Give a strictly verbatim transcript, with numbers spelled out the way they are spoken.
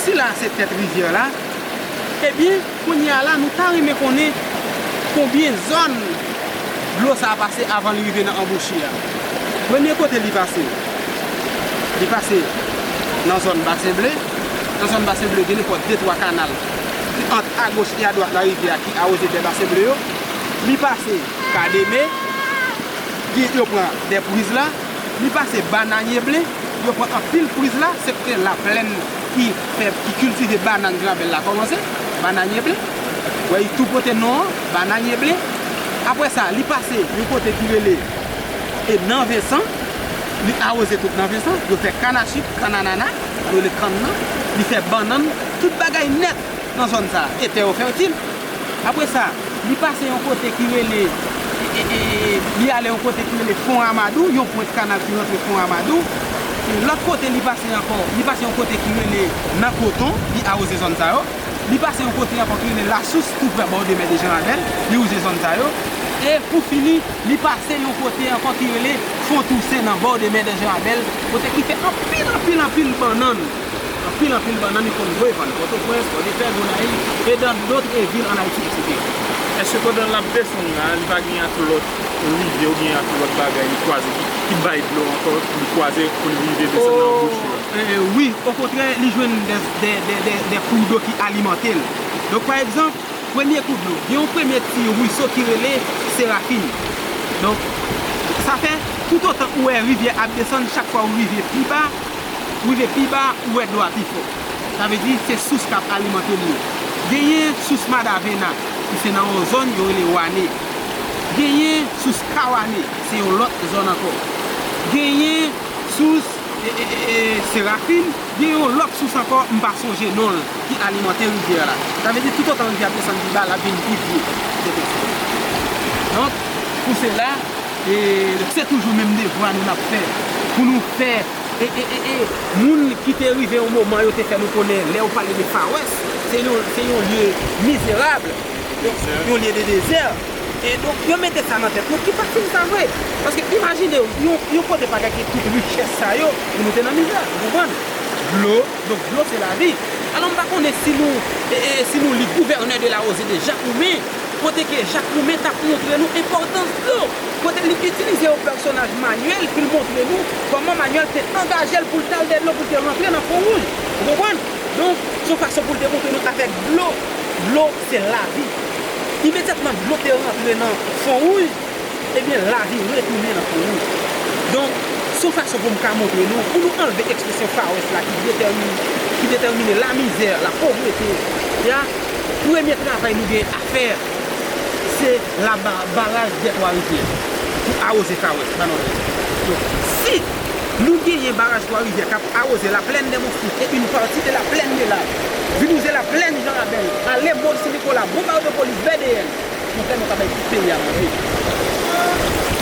Sila se tèt rivyè la. Ebyen, kounye a la, nou ta renmen konnen konbyen zòn dlo sa a pase avan li rive nan anbochi a. Premye kote li pase, li pase nan zòn Basen Ble. Nan zòn Basen Ble, gen nenpòt de twa kanal ki ant agoch e adwat nan rivyè a ki awoze dè Basen Ble yo. Li pase Kademe, ki yo pran dè priz la. Li pase Bananye Ble, yo pran anpil priz la, se kote Laplèn ki fè, ki kiltive banann Jan Bèl la kòmanse, Bananye Ble. Wè, li tou pote non an, Bananye Ble. Apre sa, li pase yon kote ki rele e Nan Vensan, li awoze tout Nan Vensan, yo fè kann a sik, kann anana, yo rele kann nan, li fè bannann, tout bagay nèt nan zòn sa a, e tè yo fètil. Apre sa, li pase yon kote ki rele, e, e, e, e, li ale yon kote ki rele Fon Amadou, yon pwent kanal ki rantre Fon Amadou. E lòt kote li pase ankò, li pase yon kote ki rele Nan Koton, li awoze zòn sa yo. Li pase yon kote ankò ki rele Lasous, tou prè bò de mè de Jan Rabèl, li wouze zòn sa yo. E pou fini, li pase yon kote ankò ki rele Fon Tousen, nan bò de mè de Jan Rabèl, kote ki fè anpil, anpil, anpil bannann. Anpil, anpil bannann li konn voye vann Pòtoprens, Pòdepè, Gonayiv, et dans d'autres villes en Haïti, et cetera. Èske pandan l ap desann la, li pa gen ak lòt rivyè oubyen ak lòt bagay li kwaze ki, ki bay dlo ankò, li kwaze pou li rive desann nan anbochi a? Oh, eh, wi, okontrè, li jwenn de, de, de, de, de kou dlo ki alimante l. Donk, pa egzanp, premye kou dlo, gen yon premye ti ruiseau ki rele Serafin. Donk, sa fè, toutotan ou wè rivyè ap desann, chak fwa ou rive pi ba, ou rive pi ba, ou wè dlo a pi fò. Sa vle di, se sous k ap alimante li yo. Genyen sous Madavena, ki se nan yon zòn yo rele Wane. Genyen sous Kawane, se yon lòt zòn ankò. Genyen sous, e, e, e, e, Serafin, gen yon lòt sous ankò, m pa sonje non l, ki alimante rivyè a la. Sa vle di, toutotan rivyè ap desann pi ba, l ap vin pi vye. Se konsa. Donk, pou sela, e, se toujou menm devwa nou n ap fè, pou nou fè, e, e, e, e, moun ki te rive yon moman, yo te fè nou konnen, lè yo pale de Far West, se yon, se yon lye mizerab, yon, yon lye de dezè. E donk, yo mete sa nan tèt nou, ki pa fin sa vre. Paske imajine w, yon, yon kote pa gen tout richès sa yo, e nou te nan mizè, ou konprann? Dlo, donk dlo se lavi. Alò, m pa konnen si nou, e, e, si nou li Gouverneur de la Rosée de Jacques Roumain, kote ke Jacques Roumain t ap montre nou enpòtans dlo, kote li itilize yon pèsonaj Manyèl pou l montre nou kòman Manyèl te angaje l pou l t al dèyè dlo, pou l te rantre nan Fon Wouj. Ou konprann? Donk, se yon fason pou l te montre nou avèk dlo, dlo se lavi. Imedyatman dlo te rantre nan Fon Wouj, ebyen, lavi retounen nan Fon Wouj. Donk, se yon fason pou m ka montre nou, pou nou anlve ekspresyon Far West la ki detèmine, ki detèmine lamizè, lapovrete, ya, premye travay nou gen a fè, se laba-, baraj dè Twa Rivyè pou awoze Far West, ba nou anlve. Donk, si nou genyen baraj Twa Rivyè k ap awoze la plaine des Moustiques et une partie de la plaine de Lave, vin wouze la plaine Jan Rabèl, ale Mòn Sen Nikola, Bonbardopòlis, B D N, kontè nou ka bay tout peyi a manje.